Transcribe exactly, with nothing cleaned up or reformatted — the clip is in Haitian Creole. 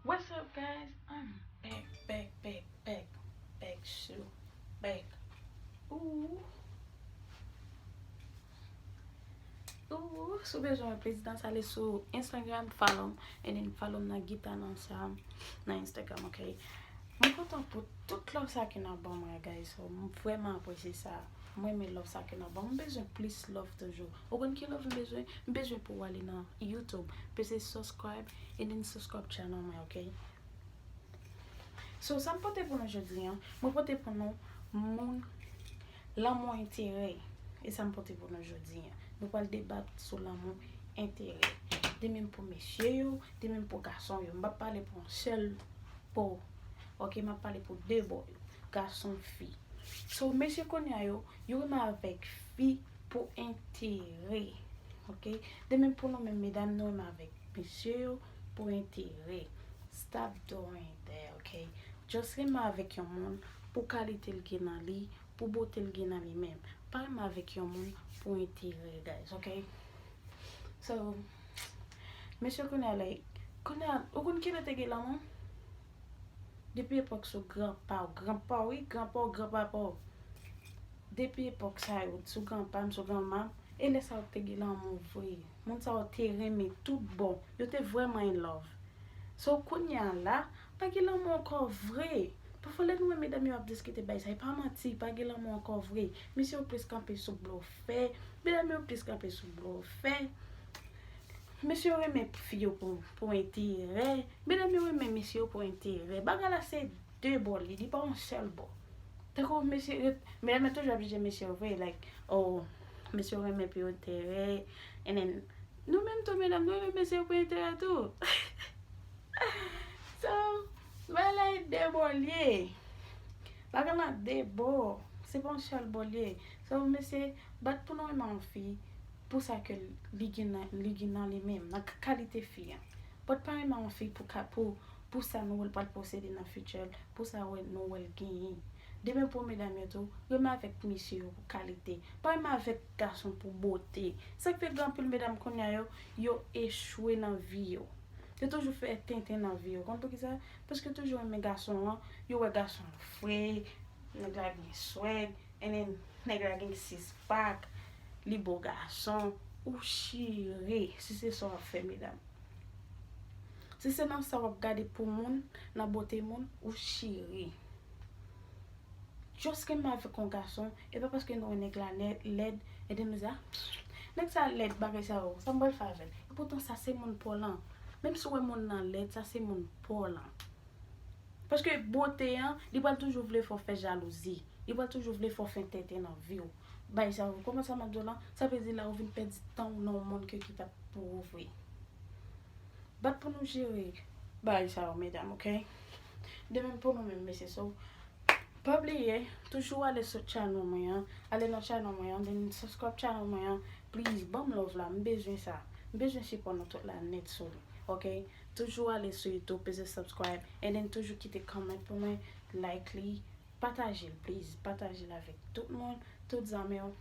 What's up, guys? I'm back, back, back, back, back, so back. Ooh. Ooh, si w bezwen wè plis dans, ale sou Instagram, follow m, and then follow m nan Gita nan sa, nan Instagram, ok? Mwen kontan pou tout love sa ke n ap ban mwen, guys. So, m vrèman apresye sa. Mwen renmen love sa ke n ap ban m. M bezwen plis love toujou. Ou konn ki love m bezwen? M bezwen pou w ale nan YouTube, peze subscribe, and then subscribe channel mwen, ok? So, sa m pote pou nou jodi an, mwen pote pou nou moun lanmou enterè. E sa m pote pou nou jodi an. Nou pral debat sou lanmou enterè. De menm pou mesye yo, de menm pou gason yo. M p ap pale pou yon sèl bò. Ok, m ap pale pou de bò yo. Gason, fi. So, mesye kounye a yo, yo renmen avèk fi pou enterè. Ok? De menm pou nou menm medam, nou renmen avèk mesye yo pou enterè. Stop doing that, ok? Just renmen avèk yon moun pou kalite l gen nan li, pou bote l gen nan li menm. Pa renmen avèk yon moun pou enterè, guys, ok? So, mesye kounye a, like, kounye a, ou konn kilè te gen lanmou? Depi epòk sou granpa w, granpa w, wi, granpa w, granpapa w. Depi epòk sa yo, sou granpa m, sou granma m, e lè sa yo te gen lanmou vre. Moun sa yo te renmen tout bon. Yo te vrèman in love. So, kounye a la, pa gen lanmou ankò vre. Pafwa, lè nou wè medam yo ap diskite bay sa, e pa manti, pa gen lanmou ankò vre. Mesye yo plis kanpe sou blofè, medam yo plis kanpe sou blofè. Mesye yo renmen fi yo pou, pou enterè. Medam yo renmen mesye yo pou enterè. Bagay la se de bò li, li pa yon sèl bò. Tankou mesye, medam yo toujou ap jije mesye yo vre, like, oh, mesye yo renmen pou enterè. And then, nou menm tou, medam, nou renmen mesye yo pou enterè tou. So, bagay la e de bò l ye. Bagay la de bò. Se pa yon sèl bò l ye. So, mesye, bat pou nou renmen yon fi pou sa ke li gen nan, li gen nan li menm, nan k-, kalite fi an. Bat pa renmen yon fi pou ka, pou, pou sa nou wè l pral posede nan future, pou sa wè nou wè l genyen. De menm pou medam yo tou, renmen avèk mesye yo pou kalite. Pa renmen avèk gason pou bote. Sa k fè gen anpil medam kounye a yo, yo echwe nan vi yo. Yo toujou fè tenten nan vi yo. Konn poukisa? Paske yo toujou renmen gason an. Yo wè gason an fre, nèg la gen swag, and then nèg la gen six pack, li bo gason. Ou chire si se sa w ap fè, medam. Si se nan sa w ap gade pou moun, nan bote moun, ou chire. Just renmen avèk yon gason, e pa paske nou wè nèg la lè-, lèd, e de nou di, "Ah, nèg sa lèd, bagay sa yo, sa m pral fè avè l?" E poutan sa se moun pa w lan. Menm si w wè moun nan lèd, sa se moun pa w lan. Paske bote an, li pral toujou vle fè w fè jalouzi. Li pral toujou vle fè w fè tenten nan vi w. Bagay sa yo, kòman sa m ap di w lan, sa vle di la ou vin pèdi tan w nan yon moun ke ki pa t pou ou vre. Bat pou nou jere bagay sa yo, medam, ok? De menm pou nou menm, mesye. So, pa bliye, toujou ale sou channel mwen an, ale nan channel mwen an, then subscribe channel mwen an, please, ban m love la, m bezwen sa. M bezwen sipò nou tout la nèt sou li, ok? Toujou ale sou YouTube, peze subscribe, and then toujou kite comment pou mwen, like li, pataje l, please, pataje l avèk tout moun, tout zanmi w,